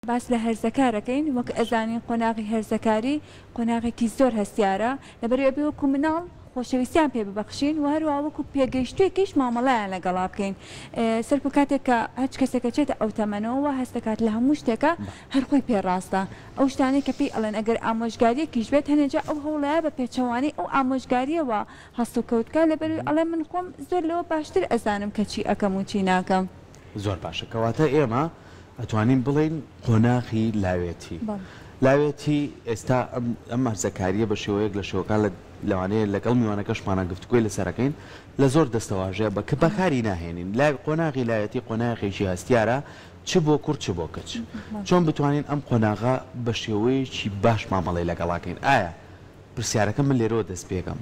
باس لە هەرزەکار ئەکەین، وەک ئەزانین قۆناغی هەرزەکاری قۆناغێکی زۆر هەستیارە، لەبەرئەوەی ئەبێ وەکو مناڵ خۆشەویستیان پێ ببەخشین و هەروەها وەکو پێگەیشتووێکیش مامەڵەیان لەگەڵا بکەین. سەرکو کاتێک کە هەرچ کەسێک ئەچێتە ئەو تەمەنەوە وا هەست دەکات لە هەموو شتێکا هەر خۆی پێ ڕاستە. ئەو شتانەی کە پێی ئەڵێن ئەگەر ئامۆژگارییەکیش بێت هەنێ جار ئەو هەوڵەیە بە پێچەوانەی ئەو ئامۆژگارییەوە هەڵسوکەوت بکات لەبەرئەوەی ئەڵێ من خۆم زۆر لەوە باشتر ئەزانم کە چی ئەکەم و چی ناکەم. زۆر باشە کەواتە ئێمە ئەتوانین بڵێین قۆناغی لاوێتی لاوێتی ئێستا ئەم ئەم هەرزەکارییە بە شێوەیەک لە شێوەکان لە لەوانەیە لەگەڵ میوانەکەشمانا گفتوگۆی لەسەر ئەکەین لە زۆر دەستەواژە بە کە بەکاری ناهێنین لا قۆناغی لاوێتی قۆناغێکی هەستیارە چ بۆ کوڕ چ بۆ کچ چۆن بتوانین ئەم قۆناغە بە شێوەیەکی باش مامەڵەی لەگەڵا کەین ئایا پرسیارەکە من لێرەوە دەست پێکەم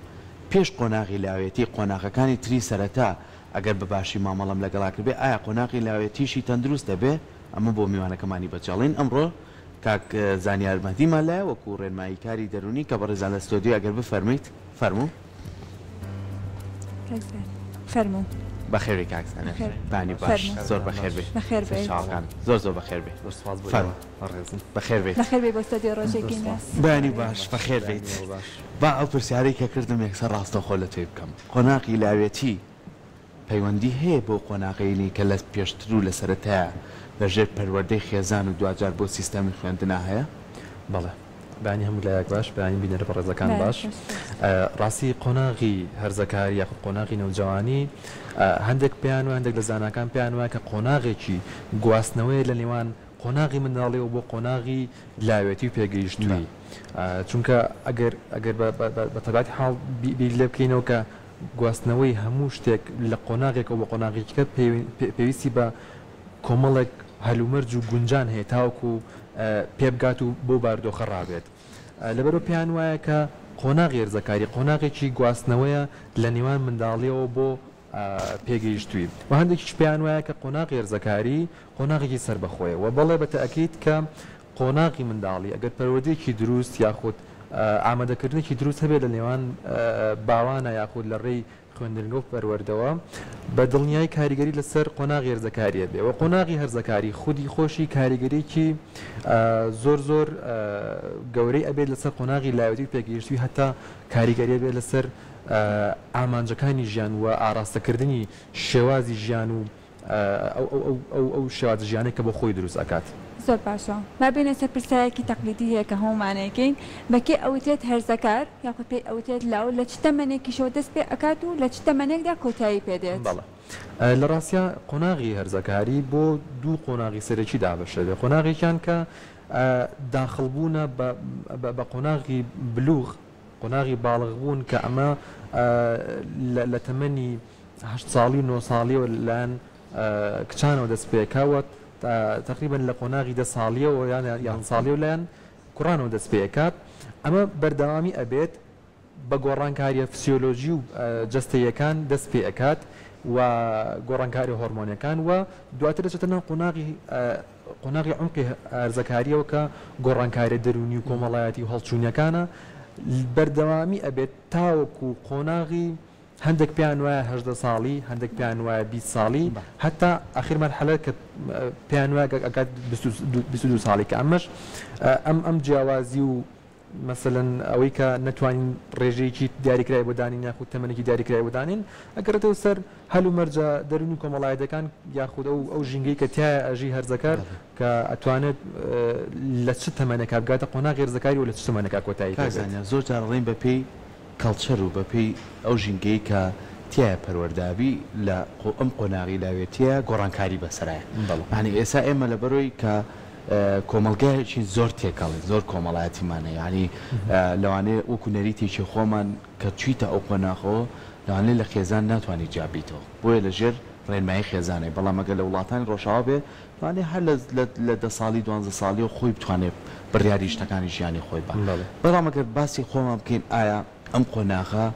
پێش قۆناغی لاوێتی قۆناغەکانی تری سەرەتا ئەگەر بە باشی مامەڵەم لەگەڵا کردبێ ئایا قۆناغی لاوێتیشی تەندروست دەبێ؟ ئەمە بۆ میوانەکەمانی بەجێڵین ئەمڕۆ کاک زانیار مەهدیمان لایە وەکو ڕێنماییکاری دەروونی کە بەڕێزان لە ستۆدیۆ ئەگەر بفەرموویت فەرموو. کاک زانیار فەرموو. بەخێربێی کاک زانیار بانی باش زۆر بەخێربێی سەرچاوەکان زۆر زۆر بەخێربێی فەرموو بەخێربێیت. بەخێربێی بۆ ستۆدیۆ ڕۆژێکی نوێ. بەیانی باش بەخێربێیت با ئەو پرسیارەی کە کردم یەکسەر ڕاستەوخۆ لە تۆی بکەم قۆناغی لاوێتی پەیوەندی هەیە بەو قۆناغەینەی کە لە پێشتر و لە سەرەتایا لە ژێر پەروەردەی خێزان و دواجار بۆ سیستەمی خوێندنا هەیە؟ بەڵێ. بەیانی هەموو لایەک باش، بەیانی بینەرە بەڕێزەکان باش. ڕاستی قۆناغی هەرزەکاری یاخود قۆناغی نەوجەوانی هەندێک پێیان وایە، هەندێک لە زاناکان پێیان وایە کە قۆناغێکی گواستنەوەیە لە نێوان قۆناغی منداڵیەوە بۆ قۆناغی لاوێتی و پێگەیشتوویی. چونکە ئەگەر ئەگەر بە تەبیعەتی حاڵ بیر لێ بکەینەوە کە گواستنەوەی هەموو شتێک لە قۆناغێکەوە بۆ قۆناغێکی دیکە پێویستی بە کۆمەڵێک هەلومەرج و گونجان هەیە تاوەکو پێبگات و بەو بارودۆخە ڕابێت. لەبەرئەوە پێیان وایە کە قۆناغی هەرزەکاری قۆناغێکی گواستنەوەیە لە نێوان منداڵییەوە بۆ پێگەیشتووی و هەندێکیش پێیان وایە کە قۆناغی هەرزەکاری قۆناغێکی سەربەخۆیە و بەڵێ بە تەئکید کە قۆناغی منداڵی ئەگەر پەروەردەیەکی دروست یاخود ئامادەکردنێکی دروست هەبێت لە نێوان باوانە یاخود لە ڕێی خوێندنگە و پەروەردەوە بە دڵنیایی کاریگەری لەسەر قۆناغی هەرزەکاری هەبێ و قۆناغی هەرزەکاری خودی خۆشی کاریگەریی زۆر زۆر گەورەی ئەبێت لەسەر قۆناغی لاوێتی و پێگەیشتووی هەتا کاریگەری هەبێت لەسەر ئامانجەکانی ژیان و ئاراستەکردنی شێوازی ژیان و ئەو شێوازە ژیانەی کە بۆ خۆی دروست ئەکات. زۆر باشە با بێینە سەر پرسیارێکی تەقلیدی هەیە کە هەموومان ئەیکەین، بە کێ ئەوترێت هەرزەکار یاخود پێی ئەوترێت لاو، لە چ تەمەنێکیشەوە دەست پێ ئەکات و لە چ تەمەنێکدا کۆتایی پێ دێت؟ بەڵێ لە ڕاستیا قۆناغی هەرزەکاری بۆ دوو قۆناغی سەرەکی دابەش دەبێت، قۆناغێکیان کە داخڵ بوونە بە قۆناغی بلوغ، قۆناغی باڵغ بوون کە ئەمە لە تەمەنی هەشت ساڵی و نۆ ساڵیەوە لەلایەن کچانەوە دەست پێکا و تەقریبەن لە قۆناغی دە ساڵیەوە یان یان ساڵیەوە لایەن کوڕانەوە دەست پێکات ئەمە بەردەوامی ئەبێت بە گۆڕانکاریە فسیۆلۆژی و جەستەیەکان دەست پێ ئەکات و گۆڕانکاری هۆرمۆنەکان و دواتر دەچێتە ناو قۆناغی قۆناغی عومقی هەرزەکاریەوە کە گۆڕانکاریە دەروونی و کۆمەڵایەتی و هەڵچوونیەکانە بەردەوامی ئەبێت تاوەکو قۆناغی هەندێک پێیان وایە 18 ساڵی، هەندێک پێیان وایە 20 ساڵی، هەتا ئاخیر مەرحەلە کە پێیان وایە ئەگات 22 ساڵی کە ئەمەش ئەم ئەم جیاوازی و مەسەلەن ئەوەی کە نەتوانین ڕێژەیەکی دیاریکراوی بۆ دانین یاخود تەمەنێکی دیاریکراوی بۆ دانین ئەگەڕێتەوە سەر هەلومەرجە دەروونی کۆمەڵایەتیەکان یاخود ئەو ئەو ژینگەی کە تیایا ئەژی هەرزەکار کە ئەتوانێت لە چ تەمەنێکا بگاتە قۆناغی هەرزەکاری و لە چ تەمەنێکا کۆتایی پێ کاک بێت. زانیار زۆر جار ئەڵێین بە پێی کەڵچەر و بە پێی ئەو ژینگەی کە تیایا پەروەردە ئەبی لە ئەم قۆناغی لاوێتیە گۆڕانکاری بەسەرایە بەڵێ. یانی ئێستا ئێمە لەبەرۆی کە کۆمەڵگایەکی زۆر تێکەڵین زۆر کۆمەڵایەتیمان هەیە یانی لەوانەیە وەکو نەریتێکی خۆمان کە چویتە ئەو قۆناغەوە لەوانەیە لە خێزان ناتوانی جیا بیتەوە بۆیە لە ژێر ڕێنمایی خێزانەی بەڵام ئەگەر لە وڵاتانی ڕۆژاوا بێ لەوانەیە هەر لە لە دە ساڵی دوانزە ساڵیەوە خۆی بتوانێ بڕیاری شتەکانی ژیانی خۆی با بەڵام ئەگەر باسی خۆمان بکەین ئایا ئەم قۆناغە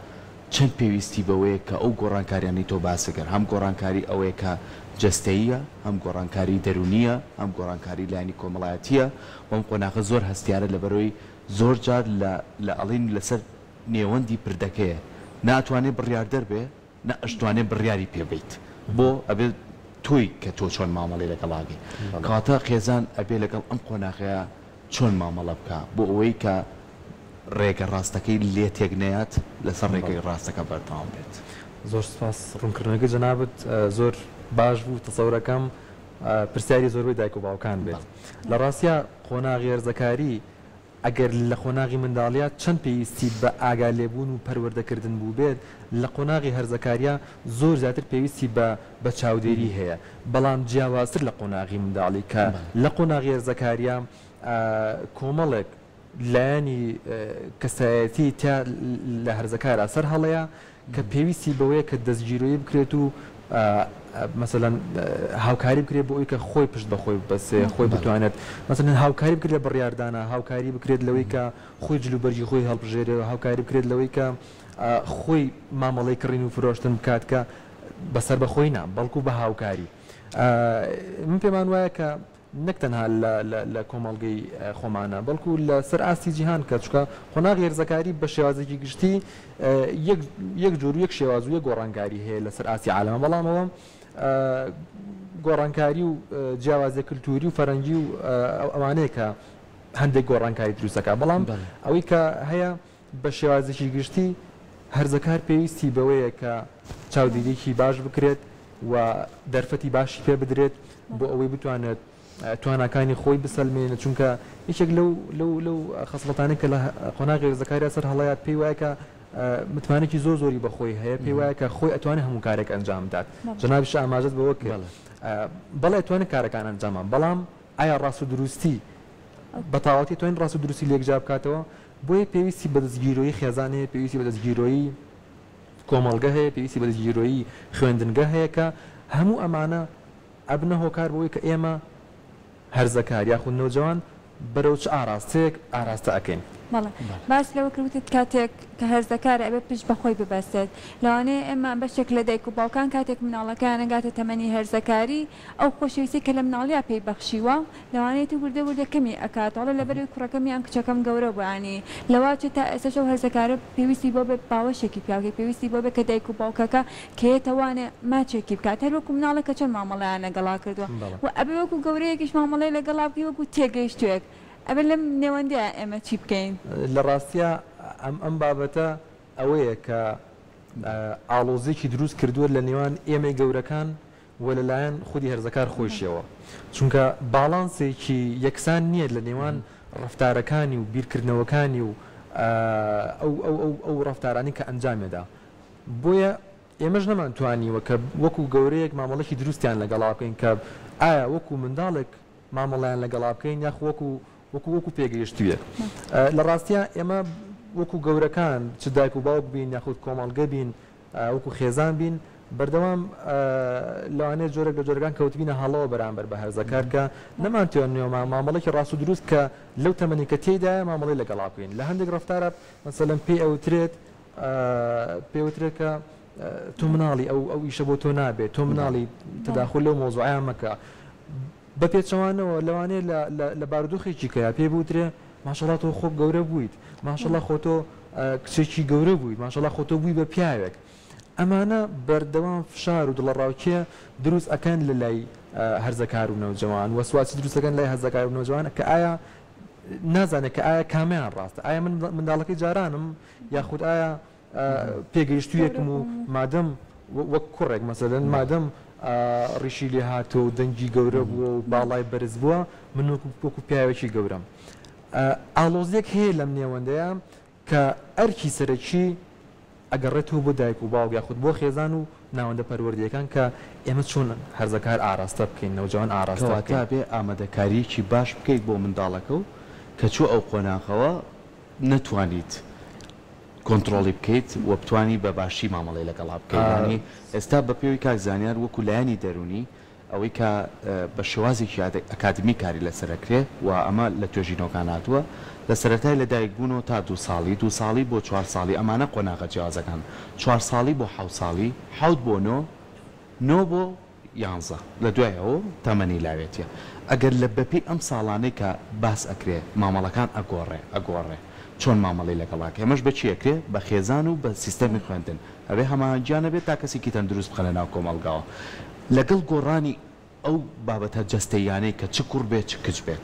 چەند پێویستی بەوەیە کە ئەو گۆڕانکاریانەی تۆ باست کرد هەم گۆڕانکاری ئەوەیە کە جەستەییە، هەم گۆڕانکاری دەروونییە، هەم گۆڕانکاری لایەنی کۆمەڵایەتییە و ئەم قۆناغە زۆر هەستیارە لەبەرئەوەی زۆر جار لە لە ئەڵێین لەسەر نێوەندی پردەکەیە نە ئەتوانێ بڕیاردەر بێ نە ئەشتوانێ بڕیاری پێ بەیت بۆ ئەبێ. تۆی کە تۆ چۆن مامەڵەی لەگەڵ ئەکەی. کەواتە خێزان ئەبێ لەگەڵ ئەم قۆناغەیا چۆن مامەڵە بکا بۆ ئەوەی کە ڕێگە ڕاستەکەی لێ تێک نەیات لەسەر ڕێگەی ڕاستەکە بەردەوام بێت. زۆر سوپاس ڕوونکردنەوەکەی جەنابت زۆر باش بوو تەسەورەکەم پرسیاری زۆربەی دایک و باوکان بێت لە ڕاستیا قۆناغی هەرزەکاری ئەگەر لە قۆناغی منداڵیا چەند پێویستی بە ئاگا لێبوون و پەروەردەکردن بووبێت، لە قۆناغی هەرزەکاریا زۆر زیاتر پێویستی بە بە چاودێری هەیە، بەڵام جیاوازتر لە قۆناغی منداڵی کە لە قۆناغی هەرزەکاریا کۆمەڵێک لایەنی کەسایەتی تیا لە هەرزەکارا سەر هەڵەیە کە پێویستی بەوەیە کە دەستگیرۆیی بکرێت و مەسەلەن هاوکاری بکرێت بۆ ئەوی کە خۆی پشت بە خۆی ببەستێ، خۆی بتوانێت مەسەلەن هاوکاری بکرێت لە بڕیاردانا، هاوکاری بکرێت لەوەی کە خۆی جلوبەرگی خۆی هەڵبژێرێ، هاوکاری بکرێت لەوەی کە خۆی مامەڵەی کڕین و فرۆشتن بکات کە بە سەربەخۆیی نا بەڵکو بە هاوکاری. من پێمان وایە کە نەک تەنها لە لە کۆمەڵگەی خۆمانە بەڵکو لە سەر ئاستی جیهان کە چونکە قۆناغی هەرزەکاری بە شێوازێکی گشتی یەک یەک جۆر و یەک شێواز و یەک گۆڕانکاری هەیە لەسەر ئاستی عالەمە بەڵام ئەوە گۆڕانکاری و جیاوازیە کلتوری و فەرەنگی و ئەوانەیە کە هەندێک گۆڕانکاری دروست دەکات بەڵام ئەوەی کە هەیە بە شێوازێکی گشتی هەرزەکار پێویستی بەوەیە کە چاودێریی باش بکرێت و دەرفەتی باشی پێ بدرێت بۆ ئەوەی بتوانێت تواناکانی خۆی بسەلمێنێت، چونکە یەکێک لەو لەو لەو خەسڵەتانەی کە لە قۆناغی هەرزەکاریا سەر هەڵەیە پێی وایە کە متمانەکی زۆر زۆری بە خۆی هەیە، پێی وایە کە خۆی ئەتوانێت هەموو کارێک ئەنجام بدات. جەنابیشت ئاماژەت بەوە کرد بەڵێ ئەتوانێت کارەکان ئەنجام بەڵام ئایا ڕاست و دروستی بە تەواوەتی ئەتوانین ڕاست و دروستی لێک جیا بکاتەوە؟ بۆیە پێویستی بە دەستگیرۆیی خێزان هەیە، پێویستی بە دەستگیرۆیی کۆمەڵگە هەیە، پێویستی بە دەستگیرۆیی خوێندنگە هەیە کە هەموو ئەمانە ئەبنە هۆکار بۆ ئەوەی کە ئێمە هەرزەکار یاخود نەوجەوان بەرەو چ ئاراستەیەک ئاراستە ئەکەین. بەڵێ باست لەوە کرد وتت کاتێک کە هەرزەکارە ئەبێ پشت بە خۆی ببەستێت لەوانەیە ئێمە بەشێک لە دایک و باوکان کاتێک مناڵەکەیان ئەگاتە تەمەنی هەرزەکاری ئەو خۆشەویستیەی کە لە مناڵیا پێی بەخشیوە لەوانەیە وردە وردە کەمی ئەکات ئەڵێ لەبەرئەوەی کوڕەکەم یان کچەکەم گەورە بوو یانی لەواچێ تا ئێستاش ئەو هەرزەکارە پێویستی بۆ بێ باوەشێکی پیاوکەی پێویستی بۆ بێ کە دایک و باوکەکە کە یەتە وانێ ماچێکی بکات هەر وەکو مناڵێک کە چۆن مامەڵەیان لەگەڵا کردووە و ئەبێ وەکو گەورەیەکیش مامەڵەی لەگەڵا بکەی وەکو تێگەیشتووێک ئەبێ لەم نێوەندەیا ئێمە چی بکەین؟ لە ڕاستیا ئەم ئەم بابەتە ئەوەیە کە ئاڵۆزیەکی دروست کردووە لە نێوان ئێمەی گەورەکان و لەلایەن خودی هەرزەکار خۆیشیەوە، چونکە باڵانسێکی یەکسان نییە لە نێوان ڕەفتارەکانی و بیرکردنەوەکانی و ئەو ئەو ئەو ئەو ڕەفتارانەی کە ئەنجامیدا. بۆیە ئێمەش نەمانتوانیوە کە وەکو گەورەیەک مامەڵەکی دروستیان لەگەڵا بکەین کە ئایا وەکو منداڵێک مامەڵەیان لەگەڵا بکەین یاخو وەکو وەکو وەکو پێگەیشتوویەک. لە ڕاستیا ئێمە وەکو گەورەکان چ دایک و باوک بین یاخود کۆمەڵگە بین وەکو خێزان بین بەردەوام لەوانەیە جۆرێک لە جۆرەکان کەوتبینە هەڵەوە بەرامبەر بە هەرزەکار کە نەمانتوانیوە مامەڵەکی ڕاست و دروست کە لەو تەمەنی کە تێیدایە مامەڵەی لەگەڵا بکەین لە هەندێک ڕەفتارە مەسەلەن پێی ئەوترێت پێی وترێت کە تۆ مناڵی ئەو ئەو ئیشە بۆ تۆ نابێت تۆ مناڵی تەداخول لەو مەوزوعەیان مەکە بە پێچەوانەوە لەوانەیە لە لە بارودۆخێکی کەیا پێی بوترێ ماشەڵا تۆ خۆ گەورە بوویت ماشەڵا خۆ تۆ کچێکی گەورە بوویت ماشەڵا خۆ تۆ بووی بە پیاوێک ئەمانە بەردەوام فشار و دڵەڕاوکێ دروست ئەکەن لە لای هەرزەکار و نەوجەوان وەسواسی دروست ئەکەن لای هەرزەکار و نەوجەوان کە ئایا نازانێت کە ئایا کامیان ڕاستە ئایا من منداڵەکەی جارانم یاخود ئایا پێگەیشتوویەکم و مادەم وەک کوڕێک مەسەلەن مادەم ڕیشی لێ هاتووە و دەنگی گەورە بووە و باڵای بەرز بووە من وەکو وەکو پیاوێکی گەورەم. ئاڵۆزییەک هەیە لەم نێوەندەیا کە ئەرکی سەرەکی ئەگەڕێتەوە بۆ دایک و باوک یاخود بۆ خێزان و ناوەندە پەروەردەیەکان کە ئێمە چۆن هەرزەکار ئاراستە بکەین، نەوجەوان ئاراستە کەواتە بکەین. ئەبێ ئامادەکارییەکی باش بکەیت بۆ منداڵەکە و کە چووە ئەو قۆناغەوە نەتوانیت کۆنتڕۆڵی بکەیت و بتوانی بە باشی مامەڵەی لەگەڵا بکەیت یانی ئێستا بە پێوی کاک زانیار وەکو لایەنی دەروونی ئەوەی کە بە شێوازێکی ئەکادمی کاری لەسەر ئەکرێ و ئەمە لە توێژینەوەکان هاتووە لە سەرەتای لە دایک بوونەوە تا دوو ساڵی دوو ساڵی بۆ چوار ساڵی ئەمانە قۆناغە جیاوازەکان چوار ساڵی بۆ حەوت ساڵی حەوت بۆ نۆ نۆ بۆ یانزە لە دوای ئەوە تەمەنی لاوێتیە ئەگەر لە بەپێی ئەم ساڵانەی کە باس ئەکرێ مامەڵەکان ئەگۆڕێ ئەگۆڕێ چۆن مامەڵەی لەگەڵ ئەکرێ ئەمەش بە چی ئەکرێ بە خێزان و بە سیستەمی خوێندن ئەبێ هەماهەنگیان هەبێت تا کەسێکی تەندروست بخەنە ناو کۆمەڵگاوە. لەگەڵ گۆڕانی ئەو بابەتە جەستەییانەی کە چ کوڕ بێت چ کچ بێت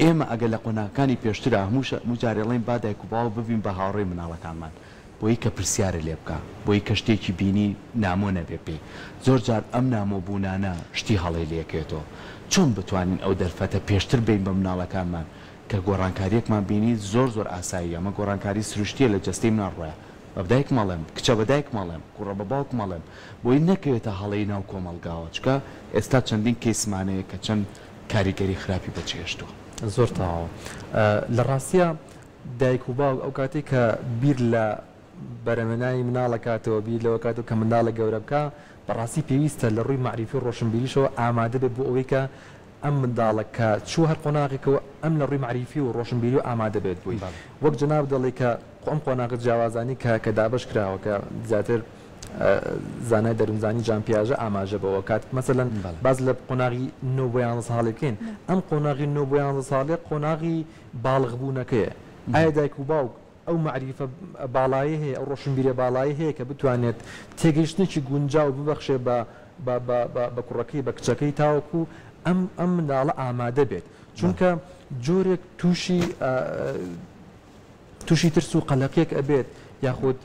ئێمە ئەگەر لە قۆناغەکانی پێشترا هەموو هەموو جارێ ئەڵێین با دایک و باوک ببین بە هاوڕێی مناڵەکانمان بۆی کە پرسیارێ لێ بکا بۆی کە شتێکی بینی نامۆ نەبێ پێی زۆر جار ئەم نامۆ بوونانە شتی هەڵەی لێکەوێتەوە چۆن بتوانین ئەو دەرفەتە پێشتر بەین بە مناڵەکانمان کە گۆڕانکاریەکمان بینی زۆر زۆر ئاساییە ئەمە گۆڕانکاری سروشتیە لە جەستەی مناڵ ڕۆیا بە دایکم ئەڵێم کچە بە دایکم ئەڵێم کوڕە بە باوکم ئەڵێم بۆی نەکەوێتە هەڵەی ناو کۆمەڵگاوە چونکە ئێستا چەندین کەیسمان هەیە کە چەند کاریگەری خراپی بەجێهێشتووە. زۆر تەواوە. لە ڕاستیا دایک و باوک ئەو کاتەی کە بیر لە بەرەمێنانی مناڵ ئەکاتەوە، بیر لەوە کاتەوە کە منداڵێک گەورە بکا، بەڕاستی پێویستە لە ڕووی مەعریفی و ڕۆشنبیریشەوە ئامادە بێت بۆ ئەوەی کە ئەم منداڵە کە چووە هەر قۆناغێکەوە ئەم لە ڕووی مەعریفی و ڕۆشنبیریەوە ئامادە بێت بۆی. وەک جەنابت دەڵێی کە ئەم قۆناغە جیاوازانەی کە کە دابەش کراوە کە زیاتر زانای دەروونزانی جان پیاژە ئاماژە بەوە کات مەسەلەن باس لە قۆناغی نۆ بۆ یانزە ساڵی بکەین ئەم قۆناغی نۆ بۆ یانزە ساڵێ قۆناغی باڵغ بوونەکەیە ئایا دایک و باوک ئەو مەعریفە باڵایەی هەیە، ئەو ڕۆشنبیریە باڵایەی هەیە کە بتوانێت تێگەیشتنێکی گونجاو ببەخشێ بە بە بە بە بە کوڕەکەی بە کچەکەی تاوەکو ئەم ئەم منداڵە ئامادە بێت چونکە جۆرێک تووشی تووشی ترس و قەلەقیەک ئەبێت یاخود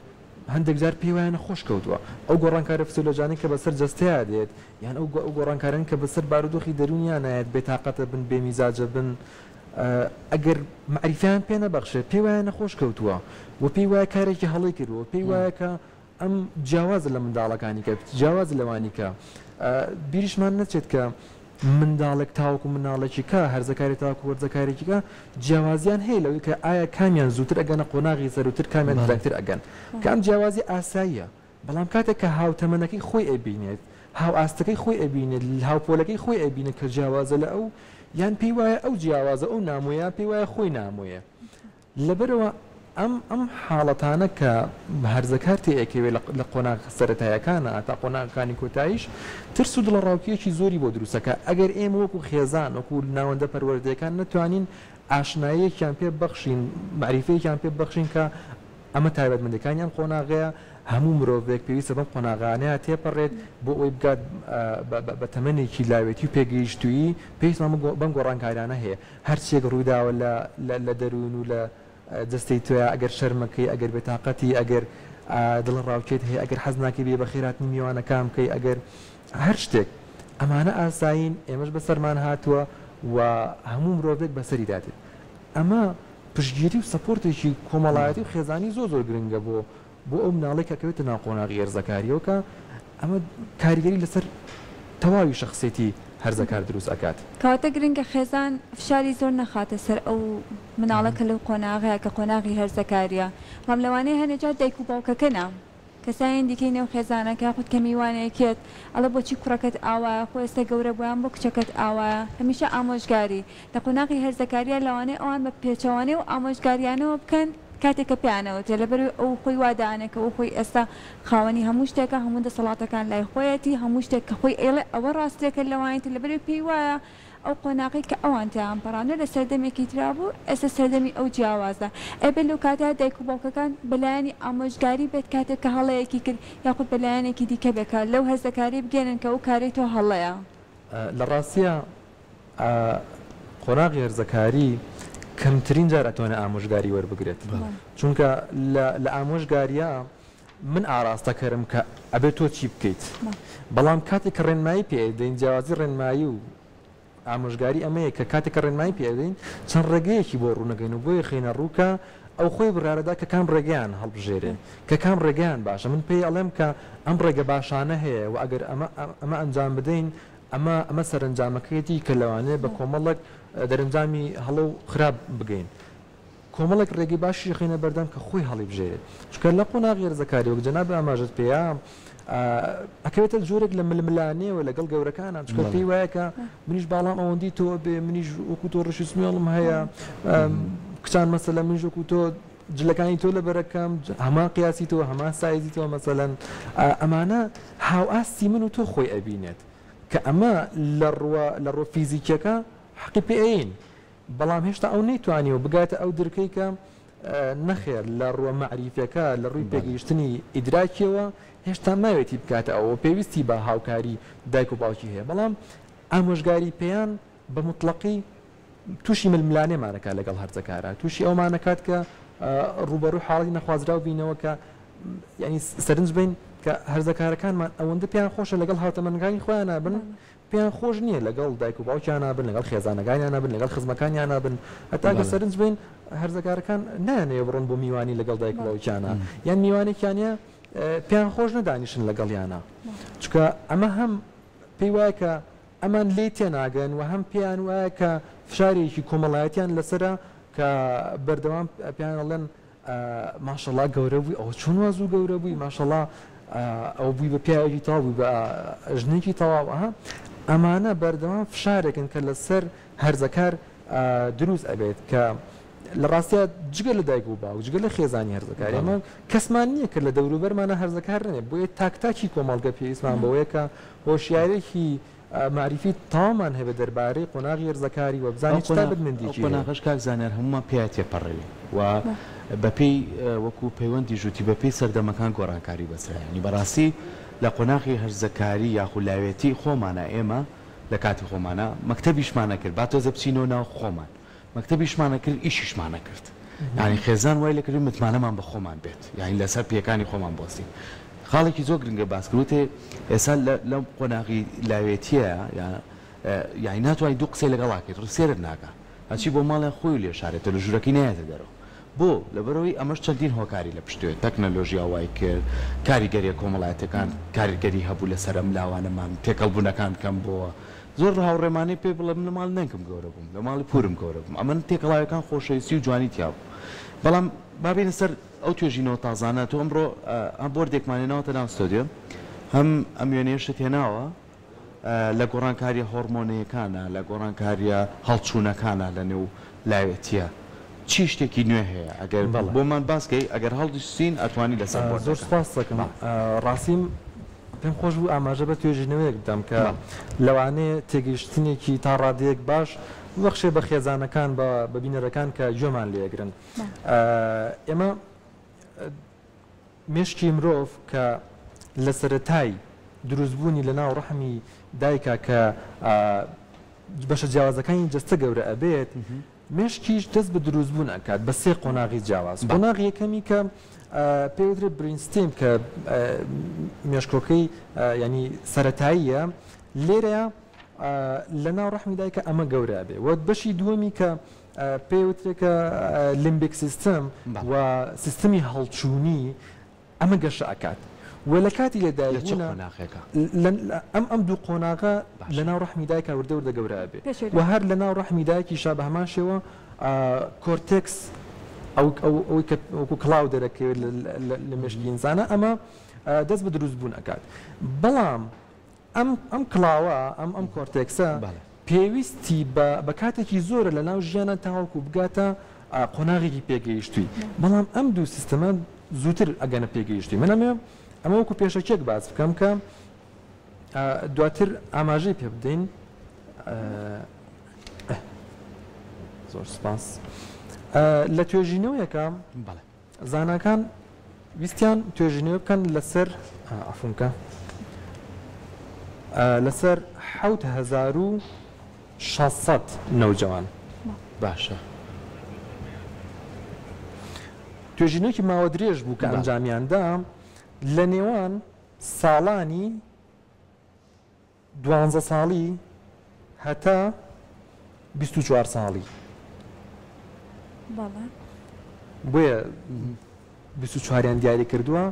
هەندێک جار پێی وایە نەخۆش کەوتووە ئەو گۆڕانکارە فسیۆلۆژیانەی کە بەسەر جەستەیا دێت یان ئەو ئەو گۆڕانکارانەی کە بەسەر بارودۆخی دەروونیان نایەت بێتاقەتە بن بێمیزاجە بن ئەگەر مەعریفەیان پێ نەبەخشێت پێی وایە نەخۆش کەوتووە و پێی وایە کارێکی هەڵەی کردووە پێی وایە کە ئەم جیاوازە لە منداڵەکانی کە جیاوازە لەوانی کە بیریشمان نەچێت کە منداڵێک تاوەکو مناڵێکی کە هەرزەکاری تاکو وەرزەکارێکی کە جیاوازیان هەیە لەوەی کە ئایا کامیان زووتر ئەگەنە قۆناغی سەروتر کامیان درەنگتر ئەگەن کە ئەم جیاوازی ئاساییە بەڵام کاتێک کە هاوتەمەنەکەی خۆی ئەبینێت، هاوئاستەکەی خۆی ئەبینێت، هاوپۆلەکەی خۆی ئەبینێت کە جیاوازە لە ئەو، یان پێی وایە ئەو جیاوازە، ئەو نامۆیە، یان پێی وایە خۆی نامۆیە. لەبەرئەوە ئەم ئەم حاڵەتانە کە هەرزەکار تێ ئەکەوێ لە قۆناغە سەرەتایەکانا تا قۆناغەکانی کۆتاییش، ترس و دڵەڕاوکێیەکی زۆری بۆ دروست ئەکا. ئەگەر ئێمە وەکوو خێزان، وەکوو ناوەندە پەروەردەیەکان نەتوانین ئاشناییەکیان پێ ببەخشین، مەعریفەیەکیان پێ ببەخشین کە ئەمە تایبەتمەندیەکانی ئەم قۆناغەیە، هەموو مرۆڤێک پێویستە بەم قۆناغانەیا تێپەڕێت بۆ ئەوەی بگات بە تەمەنێکی لاوێتی و پێگەیشتوویی، پێویستمان بەم گۆڕانکاریانە هەیە، هەرچیەک ڕوویداوە لە دەروون و لە جەستەی تۆیا، ئەگەر شەرمەکەی، ئەگەر بێتاقەتی، ئەگەر دڵەڕاوکێت هەیە، ئەگەر حەز ناکەی بێی بەخێرهاتنی میوانەکان بکەی، ئەگەر هەر شتێک، ئەمانە ئاسایین، ئێمەش بەسەرمان هاتووە و هەموو مرۆڤێک بەسەریدا دێت. ئەمە پشتگیری و سەپۆرتێکی کۆمەڵایەتی و خێزانی زۆر زۆر گرنگە بۆ بۆ ئەو مناڵەی کە ئەکەوێتە ناو قۆناغی هەرزەکاریەوە کە ئەمە کاریگەری لەسەر تەواوی شەخسێتی هەرزەکار دروست ئەکات. کەواتە گرنگە خێزان فشاری زۆر نەخاتە سەر ئەو مناڵە کە لەو قۆناغەیە کە قۆناغی هەرزەکاریە بەڵام لەوانەیە هەنێ جار دایک و باوکەکە نا کەسانی دیکەی نێو خێزانەکە یاخود کە میوانێکێت ئەڵێ بۆچی کوڕەکەت ئاوایە خۆ ئێستا گەورە بووە یان بۆ کچەکەت ئاوایە هەمیشە ئامۆژگاری لە قۆناغی هەرزەکارییا لەوانەیە ئەوان بە پێچەوانەی ئەو ئامۆژگاریانەوە بکەن کاتێک کە پێیانەوترێ لەبەرئەوەی ئەو خۆی وا دائەنێ کە ئەو خۆی ئێستا خاوەنی هەموو شتێکە هەموو دەسەڵاتەکان لای خۆیەتی هەموو شتێک کە خۆی ئەیڵێ ئەوە ڕاستیەکە لەوانی تر لەبەرئەوەی پێی وایە ئەو قۆناغەی کە ئەوان تیایان پەڕاندوە لە سەردەمێکی ترا بوو ئێستا سەردەمی ئەو جیاوازە ئەبێت لەو کاتە دایک و باوکەکان بە لایەنی ئامۆژگاری بێت کاتێک کە هەڵەیەکی کرد یاخود بە لایەنێکی دیکە بێت کە لەو هەرزەکاری بگەیەنن کە ئەو کارەی تۆ هەڵەیە. لە ڕاستیا قۆناغی هەرزەکاری کەمترین جار ئەتوانێت ئامۆژگاری وەربگرێت چونکە لە ئامۆژگاریا من ئاراستەکەرم کە ئەبێت تۆ چی بکەیت بەڵام کاتێک کە ڕێنمایی پێ ئەدەین جیاوازی ڕێنمایی و ئامۆژگاری ئەمەیە کە کاتێک کە ڕێنمایی پێ ئەدەین چەند ڕێگەیەکی بۆ ڕوونەکەین و بۆی خەینە ڕوو کە ئەو خۆی بڕیارەدا کە کام ڕێگەیان هەڵبژێرێ کە کام ڕێگەیان باشە من پێی ئەڵێم کە ئەم ڕێگە باشانە هەیە و ئەگەر ئەمە ئەمە ئەنجام بدەین ئەمە ئەمە سەرەنجامەکەیەتی کە لەوانەیە بە کۆمەڵێک دەرەنجامی هەڵە و خراپ بگەین. کۆمەڵێک ڕێگەی باشیش ئەخەینە بەردەم کە خۆی هەڵیبژێرێت. چونکە لە قۆناغی هەرزەکاری وەک جەنابت ئاماژەت پێیا ئەکەوێتە جۆرێک لە ململانێوە لەگەڵ گەورەکانا چونکە پێی وایە کە منیش باڵام ئەوەندی تۆ بێ منیش وەکو تۆ ڕیش و سمێڵم هەیە کچان مەسەلەن منیش وەکو تۆ جلەکانی تۆ لەبەرەکەم هەمان قیاسی تۆ هەمان سایزی تۆ مەسەلەن ئەمانە هاوئاستی من و تۆ خۆی ئەبینێت کە ئەمە لە ڕووە لە ڕووە فیزیکیەکە حەقی پێ ئەیەین بەڵام هێشتا ئەو نەیتوانیوە بگاتە ئەو درکەی کە نەخێر لە ڕووە مەعریفیەکە لە ڕووی پێگەیشتنی ئیدراکیەوە. هێشتا ماوێتی بکاتە ئەوە پێویستی بە هاوکاری دایک و باوکی هەیە بەڵام ئامۆژگاری پێیان بە موتڵەقی تووشی ململانێمان ئەکات لەگەڵ هەرزەکارا، تووشی ئەومان ئەکات کە ڕووبەڕووی حاڵەتی نەخوازراو بینەوە کە یانی سەرنج بەین کە هەرزەکارەکانمان ئەوەندە پێیان خۆشە لەگەڵ هاوتەمەنەکانی خۆیانا بن پێیان خۆش نییە لەگەڵ دایک و باوکیانا بن لەگەڵ خێزانەکانیانا بن لەگەڵ خزمەکانیانا بن هەتا گەر سەرنج بەین هەرزەکارەکان نایانەوێ بڕۆن بۆ میوانی لەگەڵ دایک و باوکیانا یان میوانێکیان پێیان خۆش نەدانیشن لەگەڵیانا چونکە ئەمە هەم پێی وایە کە ئەمان لێی تێناگەن و هەم پێیان وایە کە فشارێکی کۆمەڵایەتیان لەسەرە کە بەردەوام پێیان ئەڵێن ماشەڵا گەورە بووی ئەوە چۆن وا زوو گەورە بووی ماشەڵا ئەوە بووی بە پیاوێکی تەواو بووی بە ژنێکی تەواو ئەها ئەمانە بەردەوام فشارێکن کە لەسەر هەرزەکار دروست ئەبێت کە لە ڕاستیا جگە لە دایک و باوک جگە لە خێزانی هەرزەکار ئێمە کەسمان نییە کە لە دەوروبەرمانە هەرزەکار نەبێت بۆیە تاک تاکی کۆمەڵگە پێویستمان بەوەیە کە هۆشیارێکی مەعریفی تەواومان هەبێت دەربارەی قۆناغی هەرزەکاری و بزانین چ تایبەتمەندیەکی هەیە. ئەو قۆناغەش کاک زانیار هەموومان پێیا تێپەڕێوین و بەپێی وەکو پەیوەندیش وتی بەپێی سەردەمەکان گۆڕانکاری بەسرا یانی بەڕاستی لە قۆناغی هەرزەکاری یاخو لاوێتی خۆمانا ئێمە لە کاتی خۆمانا مەکتەبیشمان ئەکرد با تۆزێ بچینەوە ناو خۆمان مەکتەبیشمان ئەکرد ئیشیشمان ئەکرد یانی خێزان وای لێکردین متمانەمان بە خۆمان بێت یانی لەسەر پێیەکانی خۆمان بوەستین خاڵێکی زۆر گرنگە باس کرد وتێ ئێستا لەم قۆناغی لاوێتیە یانی ناتوانانی دوو قسەی لەگەڵا کەیت ڕسێرت ناکا هەرچی بۆ ماڵیان خۆی لێ شارێتەوە لە ژوورەکەی نایەتە دەرەوە بۆ؟ لەبەرئەوەی ئەمەش چەندین هۆکاری لە پشتەوەیە، تەکنەلۆژیا وای کرد، کاریگەریە کۆمەڵایەتیەکان کاریگەری هەبوو لەسەر ئەم لاوانەمان، تێکەڵبوونەکان کەم بۆوە، زۆر هاوڕێمانەی پێ بڵێ من لە ماڵی نەنکم گەورە بووم، لە ماڵی پوورم گەورە بووم، ئەمن تێکەڵاویەکان خۆشەویستی و جوانی تیا بوو. بەڵام با بێینە سەر ئەو توێژینەوە تازانە، تۆ ئەمڕۆ هەم بۆردێکمان هێناوەتە ناو ستۆدیۆ، هەم ئەم وێنەیەشت هێناوە، لە گۆڕانکارییە هۆڕمۆنەیەکانە، لە گۆڕانکارییە هەڵچوونەکانە لە نێو لاوێتییە چی شتێکی نوێ هەیە ئەگەر بۆمان باس کەی ئەگەر هەڵدیشچین ئەتوانی لەسەر بۆردەکە. زۆر سوپاست دەکەم. ڕاستیم پێم خۆش بوو ئاماژە بە توێژینەوەیەک بدەم کە لەوانەیە تێگەیشتنێکی تا ڕادەیەک باش ببەخشێ بە خێزانەکان بە بینەرەکان کە گوێمان لێگرن. ئێمە مێشکی مرۆڤ کە لە سەرەتای دروستبوونی لە ناو ڕەحمی دایکا کە بەشە جیاوازەکانی جەستە گەورە ئەبێت، مێشکیش دەست بە دروستبوون ئەکات بە سێ قۆناغی جیاواز. قۆناغی یەکەمی کە پێی وترێت brainstem کە مێشکۆکەی یانی سەرەتاییە، لێرەیا لە ناو ڕەحمی دایکا ئەمە گەورە ئەبێ و بەشی دووەمی کە پێی وترێ کە limbic system و سیستمی هەڵچوونی ئەمە گەشە ئەکات و لە کاتی لە لە چ دایکبوونا قۆناغێکا؟ لە ئەم ئەم دوو قۆناغە لە باشە. ناو ڕەحمی دایکا وردە وردە گەورە ئەبێ پێش و هەر لە ناو ڕەحمی دایکیشا بە هەمان شێوە cortex ئەو ئەو ئەوەی کە وەکوو کڵاو دەرەکەوێت لە لە لە مێشکی ئینسانا ئەمە دەست بە دروست بوون ئەکات بەڵام ئەم ئەم کڵاوە، ئەم ئەم cortex ە پێویستی بە بە کاتێکی زۆرە لە ناو ژیانا تاوەکو بگاتە قۆناغێکی پێگەیشتووی، بەڵام ئەم دوو سیستەمە زووتر ئەگەنە پێگەیشتووی. من ئەمەوێ ئەمە وەکو پێشەکیەک باس بکەم کە دواتر ئاماژەی پێ بدەین. زۆر سپاس. لە توێژینەوەیەکە زاناکان ویستیان توێژینەوە بکەن لەسەر عەفوم کە لەسەر 7600 نەوجەوان. باشە. توێژینەوەکی ماوە درێژ بوو کە ئەنجامیاندا لە نێوان ساڵانی دوانزە ساڵی هەتا 24 ساڵی. بەڵێ. بۆیە 24یان دیاری کردووە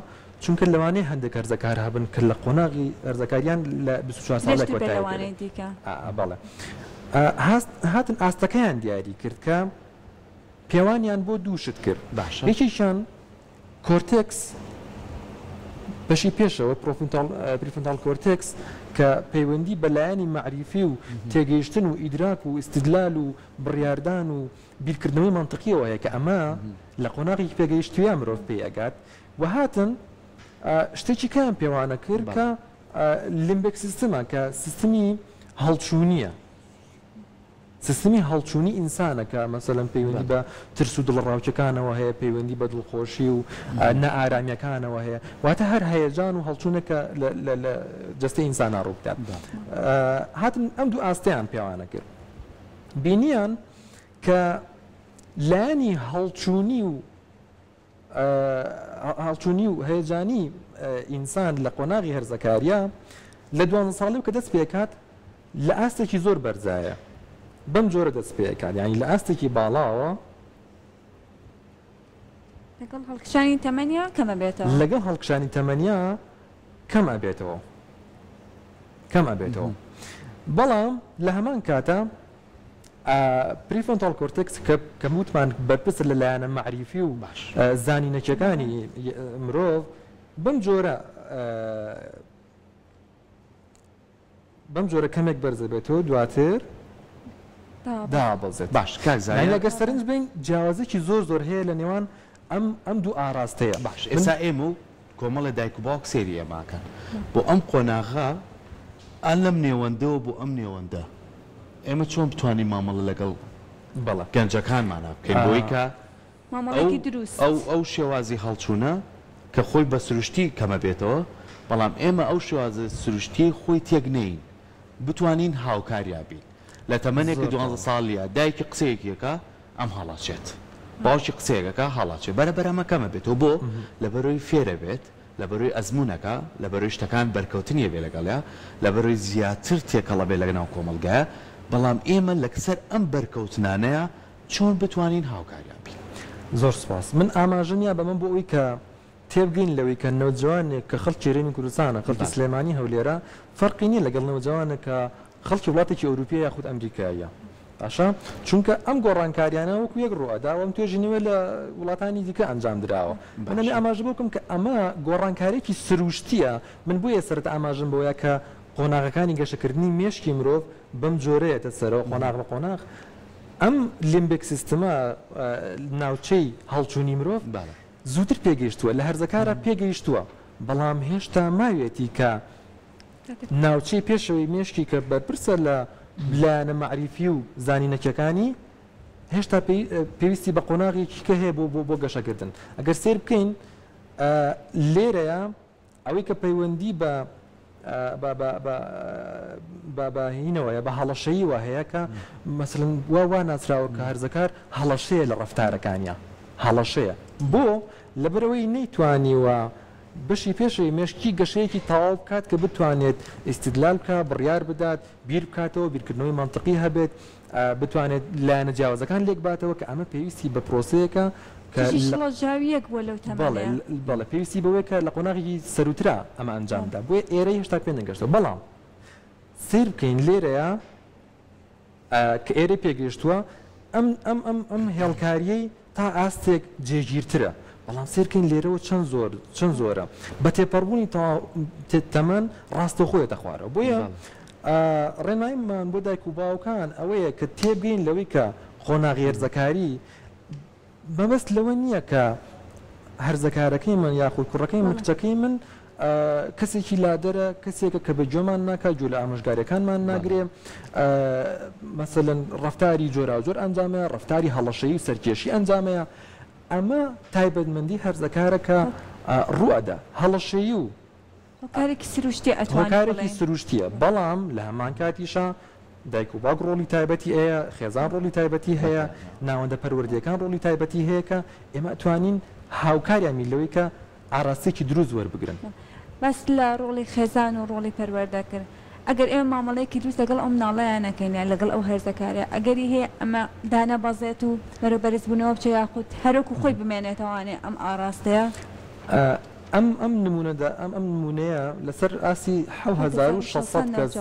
چونکە لەوانەیە هەندێک هەرزەکار هەبن کە لە قۆناغی هەرزەکاریان لە 24 ساڵە درێژتر بێت کۆتایی لەوانەی پێ دیکە. بەڵێ هاتن ئاستەکەیان دیاری کرد کە پێوانیان بۆ دوو شت کرد باشە. یەکێکیان cortex، بەشی پێشەوە، prefrontal cortex، کە پەیوەندی بە لایەنی مەعریفی و تێگەیشتن و ئیدراک و ئیستیدلال و بڕیاردان و بیرکردنەوەی مەنتقیەوە هەیە کە ئەمە لە قۆناغێکی پێگەیشتوویا مرۆڤ پێی ئەگات و هاتن شتێکی کەیان پێوانە کرد کە limbic system ە کە سیستمی هەڵچوونیە. سیستمی هەڵچوونی ئینسانە کە مەسەلەن پەیوەندی بە ترس و دڵەڕاوکێکانەوە هەیە، پەیوەندی بە دڵخۆشی و نائارامییەکانەوە هەیە، واتە هەر هەیەجان و هەڵچوونێک کە لە جەستەی ئینسانا ڕووبدات. هاتن ئەم دوو ئاستەیان پێوانە کرد. بینیان کە لایەنی هەڵچوونی و هەڵچوونی و هەیەجانی ئینسان لە قۆناغی هەرزەکارییە لە دوانزە ساڵیەوە کە دەست پێکات لە ئاستێکی زۆر بەرزایە بەم جۆرە دەست پێکات یانی لە ئاستێکی باڵاوە لەگەڵ هەڵکشانی تەمەنیا کەم ئەبێتەوە. لەگەڵ هەڵکشانی تەمەنیا کەم ئەبێتەوە کەم ئەبێتەوە بەڵام لە هەمان کاتا prefrontal cortex کە کە وتمان بەرپرسە لە لایەنە مەعریفی و زانینەکیەکانی مرۆڤ بەم جۆرە بەم جۆرە کەمێک بەرزەبێتەوە دواتر دابەزێت. باش کاک زانیار. یانی ئەگەر سەرنج بەین جیاوازیەکی زۆر زۆر هەیە لە نێوان ئەم ئەم دوو ئاراستەیە. باش ئێستا ئێمە و کۆمەڵێ دایک و باوک سەیری ئێمە ئەکەن بۆ ئەم قۆناغە ئا لەم نێوەندەوە بۆ ئەم نێوەندە ئێمە چۆن بتوانین مامەڵە لەگەڵ بەڵێ. گەنجەکانمانا بکەین بۆی کە مامەڵەیەکی دروست. ئەو ئەو شێوازی هەڵچوونە کە خۆی بە سروشتی کەمەبێتەوە بەڵام ئێمە ئەو شێوازە سروشتیەی خۆی تێک نەیین بتوانین هاوکاریا بین لە تەمەنێک کە دوانزە ساڵیە دایکی قسەیەکی ئەکا ئەم هەڵەچێت باوکی قسەیەک ئەکا هەڵەچێ بەرە بەرە ئەمە کەمەبێتەوە بۆ لەبەرەوەی فێرەبێت لەبەرەوەی ئەزموونەکا لەبەرەوەی شتەکان بەرکەوتنی ئەبێ لەگەڵیا لەبەرەوەی زیاتر تێکەڵ ئەبێ لەناو کۆمەڵگایا بەڵام ئێمە لەسەر ئەم بەرکەوتنانەیا چۆن بتوانین هاوکاریان بین؟ زۆر سوپاس. من ئاماژەم یا بەمە بۆ ئەوەی کە تێبگەین لەوەی کە نەوجەوانێک کە خەڵکی هەرێمی کوردستانە، خەڵکی سلێمانی هەولێرە، فەرقی نییە لەگەڵ نەوجەوانێک کە خەڵکی وڵاتێکی ئەوروپییە یاخود ئەمریکاییە. باشە؟ چونکە ئەم گۆڕانکاریانە وەکو یەک ڕووئەدا و ئەم توێژینەوەیە لە وڵاتانی دیکە ئەنجام دراوە. من ئەمێ ئاماژە بەوە بکەم کە ئەمە گۆڕانکارییەکی سروشتییە. من بۆیە سەرەتا ئاماژەم بەوەیا کە قۆناغەکانی گەشەکردنی مێشکی مرۆڤ بەم جۆرەیەتە سەرەوە قۆناغ بە قۆناغ. ئەم limbic system ە ناوچەی هەڵچوونی مرۆڤ زووتر پێگەیشتووە، لە هەرزەکارا پێگەیشتووە، بەڵام هێشتا ماویەتی کە ناوچەی پێشەوەی مێشکی کە بەرپرسە لە لایەنە مەعریفی و زانینەکیەکانی هێشتا پێویستی بە قۆناغێکی کە هەیە بۆ بۆ گەشەکردن. ئەگەر سەیر بکەین لێرەیە ئەوەی کە پەیوەندی بە بە بە بە بە بە هینەوەیە بە هەڵەشەییوە هەیە کە مەسەلەن وا وا ناسراوە کە هەرزەکار هەڵەشەیە لە ڕەفتارەکانیا هەڵەشەیە بۆ لەبەرئەوەی نەیتوانیوە بەشی پێشەوەی مێشکی گەشەیەکی تەواو بکات کە بتوانێت ئیستیدلال بکا بڕیار بدات بیر بکاتەوە بیرکردنەوەی مەنتقی هەبێت بتوانێت لایەنە جیاوازەکان لێک باتەوە کە ئەمە پێویستی بە پرۆسەیەکە کە تووشی شڵەژاوییەک بووە لەو تەمەنەیا. بەڵێ پێویستی بەوەیە کە لە قۆناغێکی سەرووترا ئەمە ئەنجام بدا بۆیە ئێرەی هێشتا پێ نەگەشتووە بەڵام سەیر بکەین لێرەیا کە ئێرەی پێگەیشتووە ئەم ئەم ئەم ئەم هێڵکارییەی تا ئاستێک جێگیرترە، بەڵام سەیرکەین لێرەوە چەند زۆر چەند زۆرە بە تێپەڕبوونی تەواو تەمەن ڕاستەوخۆ یەتە خوارەوە بۆیە ڕێنماییمان بۆ دایک و باوکان ئەوەیە کە تێبگەین لەوەی کە قۆناغی هەرزەکاری مەبەست لەوە نییە کە هەرزەکارەکەی من یاخود کوڕەکەی من کچەکەی من کەسێکی لادەرە، کەسێکە کە بە گوێمان ناکات، گوێ لە ئامۆژگاریەکانمان ناگرێ، مەسەلەن ڕەفتاری جۆراوجۆر ئەنجامەیە، ڕەفتاری هەڵەشەیی و سەرکێشی ئەنجامەیە، ئەمە تایبەتمەندی هەرزەکارە کە ڕووئەدا، هەڵەشەیی و هۆکارێکی سروشتیە ئەتوانین هۆکارێکی بڵێین. سروشتیە، بەڵام لە هەمان کاتیشا دایک و باوک ڕۆڵی تایبەتی هەیە، خێزان ڕۆڵی تایبەتی هەیە، ناوەندە پەروەردەیەکان ڕۆڵی تایبەتی هەیە کە ئێمە ئەتوانین هاوکاریان بین لەوەی کە ئاراستەیەکی دروست وەربگرن. باست لە ڕۆڵی خێزان و ڕۆڵی پەروەردە کرد، ئەگەر ئێمە مامەڵەیەکی دروست لەگەڵ ئەو مناڵەیا نەکەین یان لەگەڵ ئەو هەرزەکارە، ئەگەری هەیە ئەمە دانەبەزێت و بەرەو بەرزبوونەوە بچێت یاخود هەروەکو خۆی بمێنێتەوانێ ئەم ئاراستەیە؟ ئەم ئەم نموونە ئەم ئەم نموونەیە لەسەر ئاستی 7600 کەس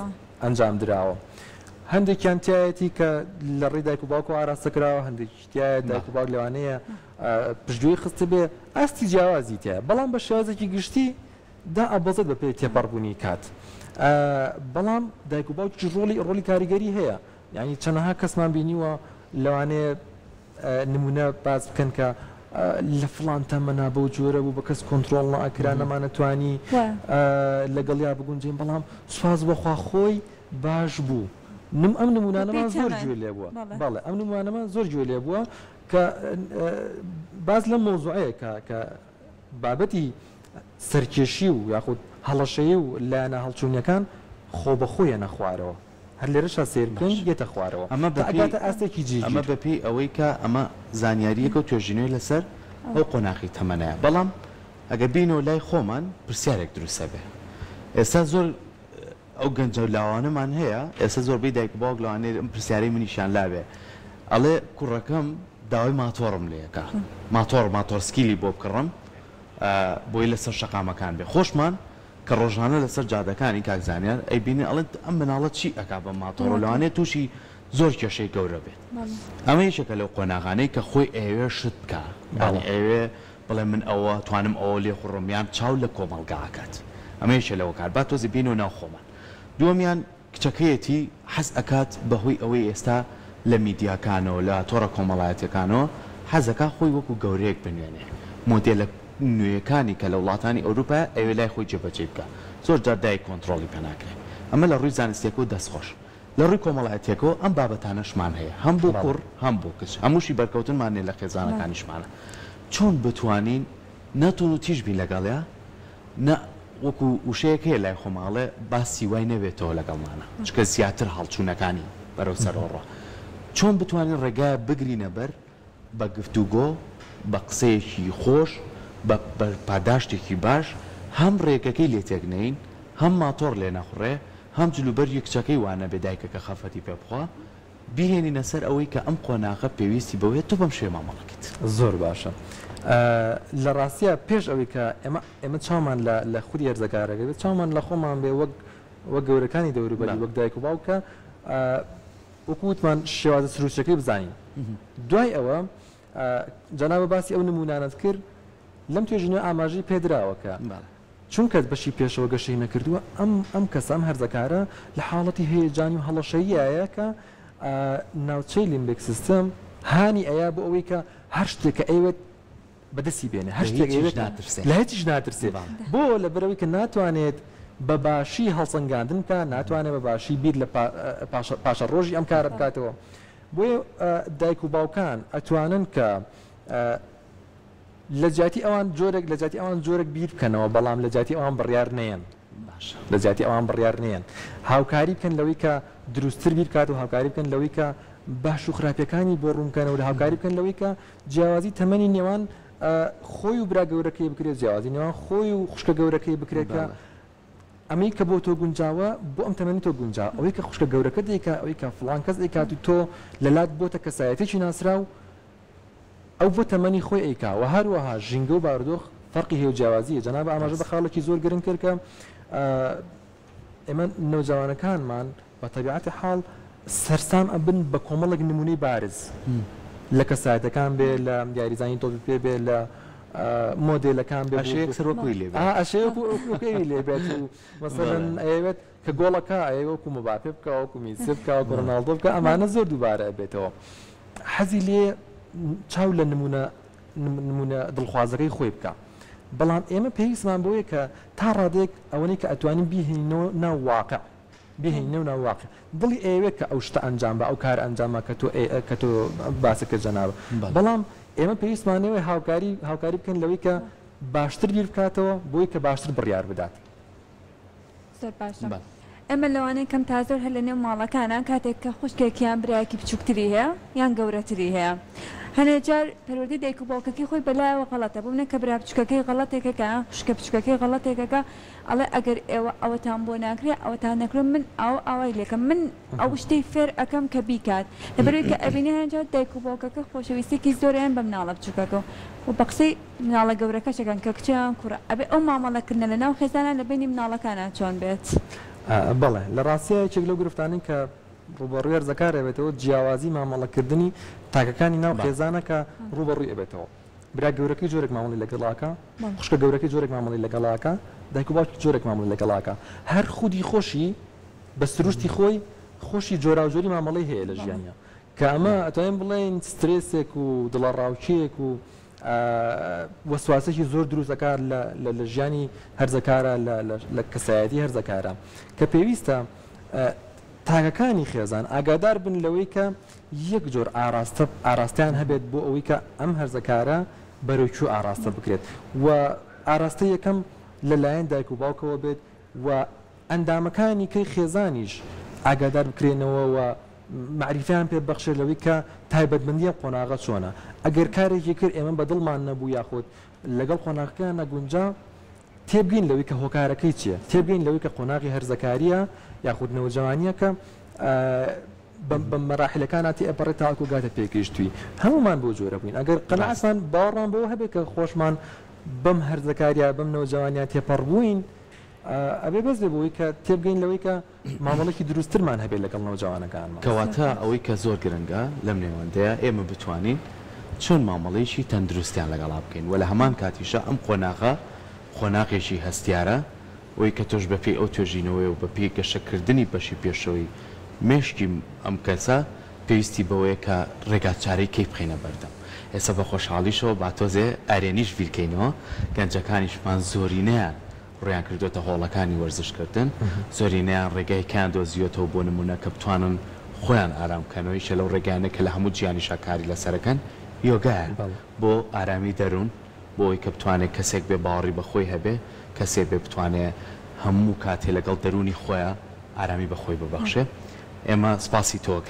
ئەنجام دراوە. هەندێکیان تیایەتی کە لە ڕێی دایک و باوکەوە ئاراستە کراوە، هەندێکی تیایە دایک و باوک لەوانەیە پشتگوێی خستبێ، ئاستی جیاوازی تیایە، بەڵام بە شێوازێکی گشتی دائەبەزێت بە پێی تێپەڕبوونی کات. بەڵام دایک و باوکیش ڕۆڵی ڕۆڵی کاریگەری هەیە، یانی چەنەها کەسمان بینیوە لەوانەیە نمونە باس بکەن کە لە فڵان تەمەنا بەو جۆرە بوو بە کەس کۆنترۆڵ نەئەکرا نەمانەتوانی لەگەڵیا بگونجێین، بەڵام سوپاس بۆ خوا خۆی باش بوو. نم ئەم نمونانەمان زۆر گوێ لێ بووە. بەڵێ ئەم نموانەمان زۆر گوێ لێ بووە کە باس لەم مەوزوعەیە کە کە بابەتی سەرکێشی و یاخود هەڵەشەیی و لایەنە هەڵچوونیەکان خۆبەخۆ یەنە خوارەوە. هەر لێرەشا سەیر بکەین یەتە خوارەوە ئەمە تا بەپێی ئەگاتە ئاستێکی ئەمە جێگیر. بەپێی ئەوەی کە ئەمە زانیارییەکە و توێژینەوەی لەسەر ئەو قۆناغی تەمەنەیە. بەڵام ئەگەر بێینەوە لای خۆمان پرسیارێک دروست ئەبێ. ئێستا زۆر ئەو گەنجە لاوانەمان هەیە، ئێستا زۆربەی دایک و باوک لەوانەیە ئەم پرسیارەی منیشیان لابێ، ئەڵێ کوڕەکەم داوای ماتۆڕم لێ ئەکا، ماتۆڕ، ماتۆڕسکیلی بۆ بکڕم بۆی لەسەر شەقامەکان بێ. خۆشمان کە ڕۆژانە لەسەر جادەکانی کاک زانیار ئەیبینین ئەڵێن ئەم مناڵە چی ئەکا بەم ماتۆڕە لەوانەیە تووشی زۆر کێشەی گەورە بێت. ئەمە یەکێکە لەو قۆناغانەی کە خۆی ئەیەوێ شت بکا، یانی ئەیەوێ بڵێ من ئەوە توانم ئەوە لێخوڕم یان چاو لە کۆمەڵگا ئەکات. ئەمە یەکێ لەوە کار با تۆزێ بێینەوە ناو خۆمان. دووەمیان کچەکەیەتی حەز ئەکات بە هۆی ئەوەی ئێستا لە میدیاکانەوە لە تۆڕە کۆمەڵایەتیەکانەوە حەز ئەکا خۆی وەکو گەورەیەک بنوێنێ مۆدێلە نوێیەکانی کە لە وڵاتانی ئەوروپایە ئەیەوێ لای خۆی جێبەجێی بکا زۆر جار دایک کۆنتڕۆڵی پێ ناکرێ ئەمە لە ڕووی زانستیەکەوە دەست خۆش لە ڕووی کۆمەڵایەتیەکەوە ئەم بابەتانەشمان هەیە هەم بۆ کوڕ هەم بۆ کچ هەمووشی بەرکەوتنمان نیە لە خێزانەکانیشمانە چۆن بتوانین نە توندوتیژ بین لەگەڵیا نە وەکو وشەیەک هەیە لای خۆمان ئەڵێ باسی وای نەبێتەوە لەگەڵمانا چونکە زیاتر هەڵچوونەکانی بەرەو سەرەوە ڕوا چۆن بتوانین ڕێگایە بگرینە بەر بە گفتوگۆ بە قسەیەکی خۆش بە پاداشتێکی باش هەم ڕێگەکەی لێ تێک نەین هەم ماتۆڕ لێ نەخوڕێ هەم جلوبەرگی کچەکەی وا نەبێ دایکەکە خەفەتی پێ بخوا بیهێنینە سەر ئەوەی کە ئەم قۆناغە پێویستی بەوەیە تۆ بەم شێوەیە مامەڵە کەیت. زۆر باشە. لە ڕاستیا پێش ئەوەی کە ئێمە ئێمە چاومان لە لە خودی هەرزەکارەکە بێت، چاومان لە خۆمان بێ وەک وەک گەورەکانی دەوروبەری، وەک دایک و باوک کە وەکو وتمان شێوازە سروشتیەکەی بزانین. دوای ئەوە جەنابت باسی ئەو نموونانەت کرد، لەم توێژینەوە ئاماژەی پێدراوە کە چونکە بەشی پێشەوە گەشەی نەکردووە، ئەم ئەم کەسە، ئەم هەرزەکارە لە حاڵەتی هەیەجانی و هەڵەشەییایە کە ناوچەی limbic system هانی ئەیا بۆ ئەوەی کە هەر شتێک کە ئەیەوێت بەدەستی بێنێ، هەر شتێک ئەیەوێت لە هیچیش ناترسێ. بۆ؟ لەبەرئەوەی کە ناتوانێت بە باشی هەڵسەنگاندن بکا، ناتوانێت بە باشی بیر لە پاشەڕۆژی ئەم کارە بکاتەوە. بۆیە دایک و باوکان ئەتوانن کە لە جیاتی ئەوان جۆرێک لە جیاتی ئەوان جۆرێک بیر بکەنەوە بەڵام لە جیاتی ئەوان بڕیار نەیەن باشە. لە جیاتی ئەوان بڕیار نەیەن هاوکاری بکەن لەوەی کە دروستتر بیر بکات و هاوکاری بکەن لەوەی کە باش و خراپیەکانی بۆ ڕوون بکەنەوە لە هاوکاری بکەن لەوەی کە جیاوازی تەمەنی نێوان خۆی و برا گەورەکەی بکرێت جیاوازی نێوان خۆی و خوشکە گەورەکەی بکرێت کە ئەمەی کە بۆ تۆ گونجاوە بۆ ئەم تەمەنی تۆ گونجاوە ئەوەی کە خوشکە گەورەکەت دەیکا ئەوەی کە فڵان کەس ئەیکات و تۆ لەلات بۆتە کەسایەتێکی ناسراو ئەو بۆ تەمەنی خۆی ئەیکا وە هەروەها ژینگە و بارودۆخ فەرقی هەیە و جیاوازی هەیە جەنابت ئاماژە بە خاڵێکی زۆر گرنگ کرد کە ئێمە نەوجەوانەکانمان بە تەبیعەتی حاڵ سەرسام ئەبن بە کۆمەڵێک نمونەی بارز لە کەسایەتەکان بێ لە یاریزانی تۆپی پێ بێ لە مۆدێلەکان بێ ئەشێ یەکسەر وەکوی لێ بێت ئەشێ وەکوی لێ بێت و مەسەلەن ئەیەوێت کە گۆڵەکە ئەیەوێ وەکو مباپێ بکا وەکو میسی بکا وەکو ڕۆناڵدۆ بکا ئەمانە زۆر دووبارە ئەبێتەوە حەزی لێ چاو لە نمونە نمونە دڵخوازەکەی خۆی بکا بەڵام ئێمە پێویستمان بۆیە کە تا ڕادێک ئەوەنەی کە ئەتوانین بیهێنینەوە ناو واقع بیهێنینەوە ناو واقع دڵی ئەیەوێت کە ئەو شتە ئەنجام بە ئەو کار ئەنجامە کە تۆ کە تۆ باست کرد جەنابت بەڵام ئێمە پێویستمان ئەوەیە هاوکاری هاوکاری بکەین لەوەی کە باشتر بیر بکاتەوە بۆی کە باشتر بڕیار بدات. زۆر باشە ئێمە لەوانەیە کەم تا زۆر هەر لە نێو ماڵەکانا کاتێک کە خوشکێک یان برایەکی بچووکتری هەیە یان گەورەتری هەیە هەنێ جار پەروەردەی دایک و باوکەکەی خۆی بەلایەوە غەڵەتە بۆ منە کە برا بچووکەکەی غەڵەتێکەکە یان خوشکە بچووکەکەی غەڵەتێکەکە ئەڵێ ئەگەر ئێوە ئەوەتان بۆ ناکرێ ئەوەتان نەکرێ من ئاو ئاوای لێکەم من ئەو شتەی فێر ئەکەم کە بیکات لەبەرئەوەی کە ئەبینێ هەنێ جار دایک و باوکەکە خۆشەویستیەکی زۆریان بە مناڵە بچووکەکە و بە قسەی مناڵە گەورەکەش ئەکەن کە کچە یان کوڕە ئەبێ ئەو مامەڵە کردنە لە ناو خێزانا لە بەینی مناڵەکانا چۆن بێت؟ بەڵێ لە ڕاستیا یەکێک لەو گرفتانەی کە ڕووبەڕووی هەرزەکار ئەبێتەوە جیاوازی مامەڵەکردنی تاکەکانی ناو خێزانە کە ڕووبەڕووی ئەبێتەوە برا گەورەکەی جۆرێک مامەڵەی لەگەڵا ئەکا خوشکە گەورەکەی جۆرێک مامەڵەی لەگەڵا ئەکا دایک و باوکی جۆرێک مامەڵەی لەگەڵا ئەکا هەر خودی خۆشی بە سروشتی خۆی خۆشی جۆراوجۆری مامەڵەی هەیە لە ژیانیا کە ئەمە ئەتوانین بڵێین سترێسێک و دڵەڕاوکێیەک و وەسواسێکی زۆر دروست ئەکات لە ژیانی هەرزەکارە لە کەسایەتی هەرزەکارە کە پێویستە. تاکەکانی خێزان ئاگادار بن لەوەی کە یەک جۆر ئاراستە ئاراستەیان هەبێت بۆ ئەوەی کە ئەم هەرزەکارە بەرەو کوێ ئاراستە بکرێت و ئاراستەی یەکەم لە لایەن دایک و باوکەوە بێت و ئەندامەکانی کەی خێزانیش ئاگادار بکرێنەوە و مەعریفەیان پێ ببەخشرێت لەوەی کە تایبەتمەندی ئەم قۆناغە چۆنە ئەگەر کارێکی کرد ئێمە بە دڵمان نەبوو یاخود لەگەڵ قۆناغەکەیان نەگونجا تێبگەین لەوەی کە هۆکارەکەی چییە، تێبگەین لەوەی کە قۆناغی هەرزەکارییە یاخود نەوجەوانییە کە بە مەراحیلەکانا تێئەپەڕێت تاوەکو گاتە پێگەیشتوویی. هەموومان بەو جۆرە بووین. ئەگەر قەناعەتمان، باوەڕمان بەوە هەبێت کە خۆشمان بەم هەرزەکارییە، بەم نەوجەوانییە تێپەڕ بووین، ئەبێ بەس بێ بۆی کە تێبگەین لەوەی کە مامەڵەیەکی دروستترمان هەبێت لەگەڵ نەوجەوانەکانمان. کەواتە ئەوەی کە زۆر گرنگە لەم نێوەندەیا ئێمە بتوانین چۆن مامەڵەیەکی تەندروستیان لەگەڵا بکەین وە لە هەمان کاتیشا ئەم قۆناغە قۆناغێکی هەستیارە ئەوەی کە تۆش بەپێی ئەو توێژینەوەیە و بەپێی گەشەکردنی بەشی پێشەوەی مێشکی ئەم کەسە پێویستی بەوەیە کە ڕێگاچارەی کەی بخەینە بەردەم ئێستا بە خۆشحاڵیشەوە با تۆزێ ئەرێنیش بیرکەینەوە گەنجەکانیشمان زۆرینەیان ڕوویان کردووەتە هۆڵەکانی وەرزشکردن، زۆرینەیان ڕێگای کەیان دۆزیوەتەوە بۆ نموونە کە بتوانن خۆیان ئارام بکەنەوە، یەکێ لەو ڕێگایانەی کە لە هەموو جیهانیشا کاری لەسەرەکەن یۆگایە بۆ ئارامی دەروون، بۆ ئەوەی کە بتوانێ کەسێک بێ باوەڕی بە خۆی هەبێ، کەسێ بێ بتوانێ هەموو کاتێ لەگەڵ دەروونی خۆیا ئارامی بە خۆی ببەخشێ. ئێمە سپاسی تۆ ئەکەین.